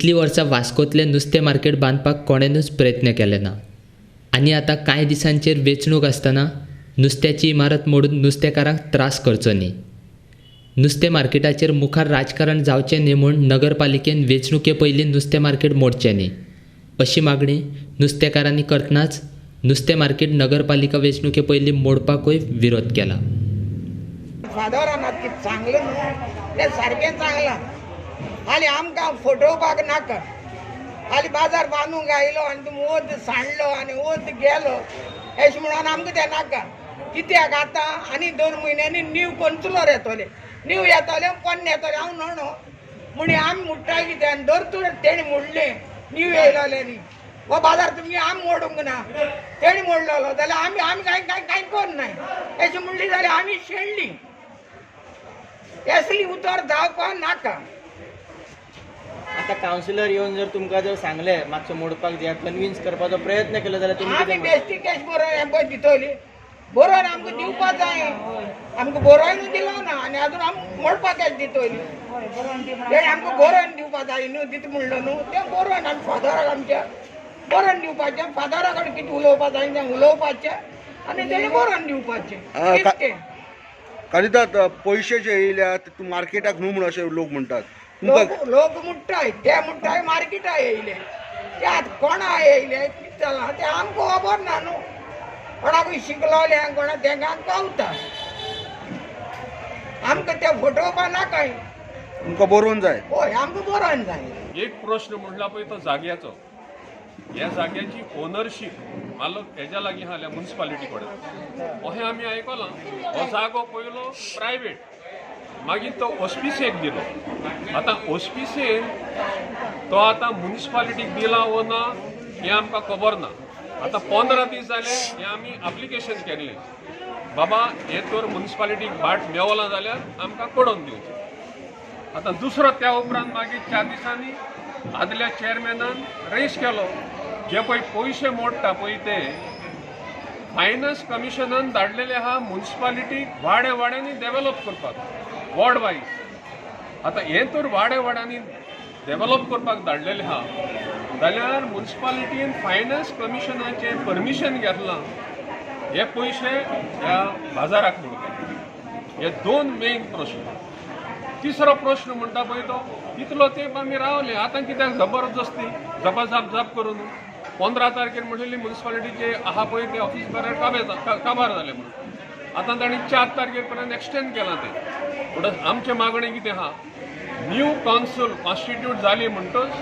इतलीं वर्सां वास्कोंतलें नुस्तें मार्केट बांदपाक कोणेनूच प्रयत्न केले ना आनी आतां कांय दिसांचेर वेंचणूक आसतना नुस्त्याची इमारत मोडून नुस्तेकारांक त्रास करचो न्ही. नुस्तें मार्केटाचेर मुखार राजकारण जावचें न्ही म्हूण नगरपालिकेन वेंचणुके पयलीं नुस्तें मार्केट मोडचें न्ही अशी मागणी नुस्तेकारांनी करतनाच नुस्तें मार्केट नगरपालिका वेंचणुके पयलीं मोडपाकूय विरोध केला. फादरान की चांगलं न्हू तें सारकें चांगलां. आनी आमकां फटोवपाक नाका. आनी बाजार बांदूंक आयलो आनी तुमी वत सांडलो आनी वत गेलो अशें म्हणून आमकां तें नाका. कित्याक आतां आनी 2 म्हयन्यांनी नीव कोन्सुलर येतले, नीव येतले पोन्ने येतले हांव न्हय म्हण आमी म्हणटा कितें. आनी दर तूं तेणी म्हणलें नीव येयलोल्यांनी हो बाजार तुमगे आमी मोडूंक ना, तेणी मोडलेलो जाल्यार आमी आमी कांय कांय कांय करनाय अशें म्हणली जाल्यार आमी शेणली. असली उतर जावपाक नाका. आता कावन्सिलर येवन जर तुमकां जर सांगले मातसो मोडपाक दिया, कन्विन्स करपाचो प्रयत्न केलो जाल्यार तुमी आमी बेश्टी कॅश बरोवन पळय दितली, बरोवन आमकां दिवपा जाय. आमकां बरोवन दिलो ना आनी अजून आमी मोडपाक कॅश दितली. तेणी आमकां बरोवन दिवपा जाय न्हू, दिता म्हणलो न्हू तें बरोवन आमी फादराक आमच्या बरोवन दिवपाचें, फादरा कडेन कितें उलोवपा जाय तें उलोवपाचें आनी तेणी बरोवन दिवपाचें. इतकें. कारितात पयशे जे येयल्यात तूं मार्केटाक न्हू म्हणून अशें लोक म्हणटात. लोक म्हणटाय ते म्हणटाय मार्केटा येयले, ते आतां कोणा येयले कितें जालां तें आमकां खबर ना न्हू. कोणाकूय शिकलोले कोणा तेंकां पावता, आमकां ते फटोवपा नाकाय. तुमकां बरोवन जाय. हय, आमकां बरोवन जाय. एक प्रश्न म्हणला पळय तो जाग्याचो. ह्या जाग्याची ओनरशीप मालक हेज्या लागीं आसल्या मुन्सिपालिटी कडेन अशें आमी आयकलां. हो जागो पयलो प्रायवेट, मागीर तो ओस्पिसेक दिलो. आतां ओस्पिसेन तो आतां मुन्सिपालिटीक दिला वो ना हें आमकां खबर ना. आतां 15 दीस जाले हें आमी एप्लिकेशन केल्लें, बाबा हें तर मुन्सिपालिटीक भाट मेवलां जाल्यार आमकां कडोवन दिवचें. आतां दुसरो त्या उपरांत मागीर 4 दिसांनी आदल्या चेअरमॅनान रेस केलो. जे पळय पयशे मोडटा पळय ते फायनान्स कमिशनान धाडलेले आहा मुन्सिपालिटीक वाड्या वाड्यांनी डेवलप करपाक, वॉर्ड वायज. आतां हें तर वाड्या वाड्यांनी डेवलप करपाक धाडलेलें आहा जाल्यार मुन्सिपालिटीन फायनान्स कमिशनाचें परमिशन घेतलां हे पयशे ह्या बाजाराक मोडपाक. हे 2 मेन प्रश्न. तिसरो प्रश्न म्हणटा पळय तो इतलो तेंप आमी रावले, आतां कित्याक जबरदस्ती जबाजाप जाप करून 15 तारखेर म्हणिल्ली मुन्सिपालिटीचे आहा पळय ते ऑफिस बऱ्यार काबार जाले म्हणून. आतां तांणी 4 तारखेर पर्यंत एक्सटेंड केलां तें. म्हणटच आमचें मागणें कितें आहा, न्यू कावन्सील कॉन्स्टिट्यूट जाली म्हणटच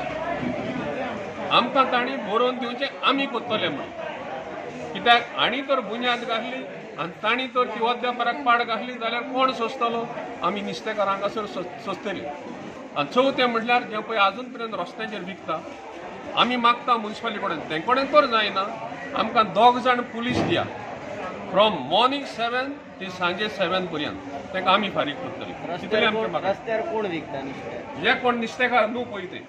आमकां तांणी बरोवन दिवचें आमी करतले म्हणून. कित्याक आनी तर बुन्याद घातली आनी तांणी तर ती अद्यापराक पाड घातली जाल्यार कोण सोंसतलो? आमी नुस्तेकार हांगासर सोंसतली. आनी चवथें म्हटल्यार जें पळय आजून पर्यंत रस्त्यांचेर विकता, आमी मागता मुन्सिपालिटी कडेन, तें कडेन तर जायना. आमकां 2 जाण पुलीस दिया फ्रॉम मॉर्निंग 7 ते सांजे 7 पर्यंत, तांकां आमी फारीक करतली. तितलें आमचें मागणें. रस्त्यार कोण विकता नुस्तें? जे कोण नुस्तेकार न्हू पळय ते,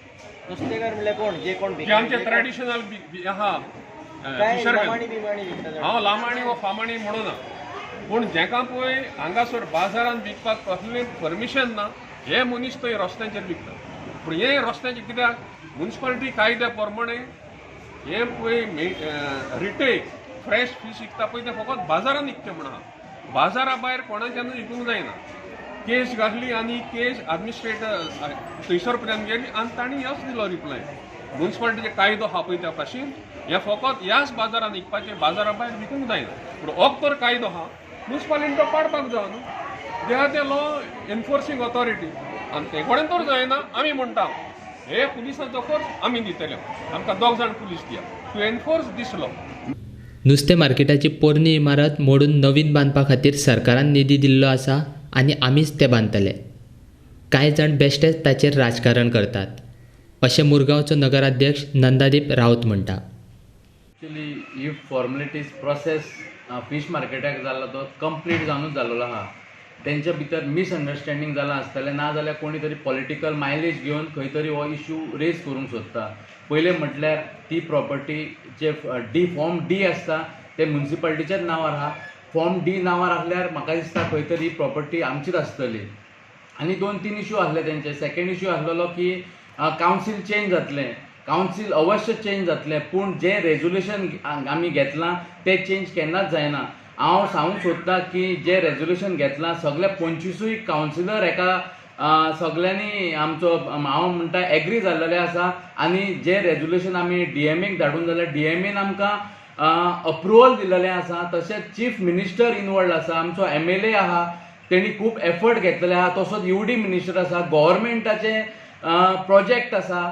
नुस्तेकार म्हणल्यार कोण? जे कोण जे आमचे ट्रेडिशनल आहा फिशरमॅन. हांव लामाणी वा फामाणी म्हणूना, पूण जेका पळय हांगासर बाजारान विकपाक कसलें परमिशन ना हे मनीस थंय रस्त्यांचेर विकता. पूण हे रस्त्यांचेर कित्याक मुन्सिपालिटी कायद्या प्रमाणे हे पळय रिटेल फ्रेश फीश विकता पळय ते फकत बाजारान विकचें म्हण आहा. बाजारा भायर कोणाच्यानूय विकूंक जायना. केस घातली आनी केस एडमिनिस्ट्रेटर थंयसर पर्यंत गेली आनी तांणी ह्योच दिलो रिप्लाय, मुन्सिपालिटीचे कायदो आहा पळय त्या भाशेन हे फकत ह्याच बाजारान विकपाचें, बाजारा भायर विकूंक जायना. पूण हो तर कायदो आहा, मुन्सिपालिटीन तो पाडपाक जाय न्हू. They are the law enforcing authority आनी ते कडेन तर जायना. आमी म्हणटा हे पुलिसांचो फोर्स आमी दितले, आमकां 2 जाण पुलीस दिया टू एनफोर्स दीस लॉ. नुस्तें मार्केटाची पोरणी इमारत मोडून नवीन बांदपा खातीर सरकारान निधी दिल्लो आसा आनी आमीच तें बांदतले. कांय जाण बेश्टेच ताचेर राजकारण करतात अशें मुरगांवचो नगराध्यक्ष नंदादीप राऊत म्हणटा. एक्चुली ही फॉर्मेलिटीज प्रोसेस फीश मार्केटाक जाला तो कंप्लीट जावनूच जाल्लो आहा. तेंच्या भितर मिसअंडरस्टँडींग जालां आसतलें, ना जाल्यार कोणी तरी पॉलिटिकल मायलेज घेवन खंय तरी हो इशू रेज करूंक सोदता. पयलें म्हटल्यार ती प्रॉपर्टी जे डी फॉर्म डी आसता ते मुन्सिपालिटीच्याच नांवार आहा. फॉर्म डी नांवार आसल्यार म्हाका दिसता खंय तरी ही प्रॉपर्टी आमचीच आसतली. आनी 2-3 इशू आसले तेंचे. सेकंड इशू आसलेलो की कावन्सील चेंज जातलें, कावन्सील अवश्य चेंज जातलें, पूण जें रेजोल्युशन आमी घेतलां तें चेंज केन्नाच जायना. हांव सांगूंक सोदतां की जें रेजोल्युशन घेतलां सगळे 25 कावन्सिलर एका सगळ्यांनी आमचो हांव म्हणटा एग्री जाल्लेले आसा. आनी जें रेजोल्युशन आमी डीएमएक धाडून जाल्यार डीएमएन आमकां अप्रुवल दिलेलें आसा. तशेंच चीफ मिनिस्टर इनवॉल्ड आसा, आमचो एमएलए आहा, तेणी खूब एफर्ट घेतलेले आहा, तसोच युडी मिनिस्टर आसा, गव्हर्मेंटाचे प्रोजेक्ट आसा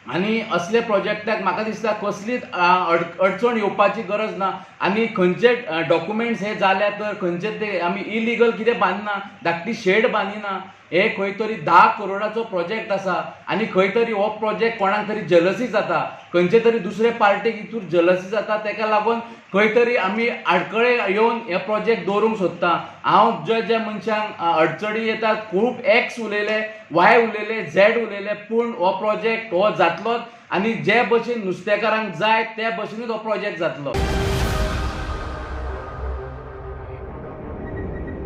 आनी असले प्रोजेक्टाक म्हाका दिसता कसलीच अडचण येवपाची गरज ना. आनी खंयचे डॉक्युमेंट्स हे जाल्या तर खंयचे ते आमी इलिगल कितें बांदना, धाकटी शेड बांदिना. हे खंय तरी 10 करोडाचो प्रोजेक्ट आसा आनी खंय तरी हो प्रोजेक्ट कोणाक तरी जलसी जाता, खंयचे तरी दुसरे पार्टीक हितूर जलसी जाता, तेका लागून खंय तरी आमी आडखळे येवन हे प्रोजेक्ट दवरूंक सोदता. हांव ज्या ज्या मनशांक अडचणी येतात, खूब एक्स उलयले, वाय उलयले, झेड उलयले, पूण हो प्रोजेक्ट हो जातलोच आनी जे भशेन नुस्तेकारांक जाय त्या भशेनूच हो प्रोजेक्ट जातलो.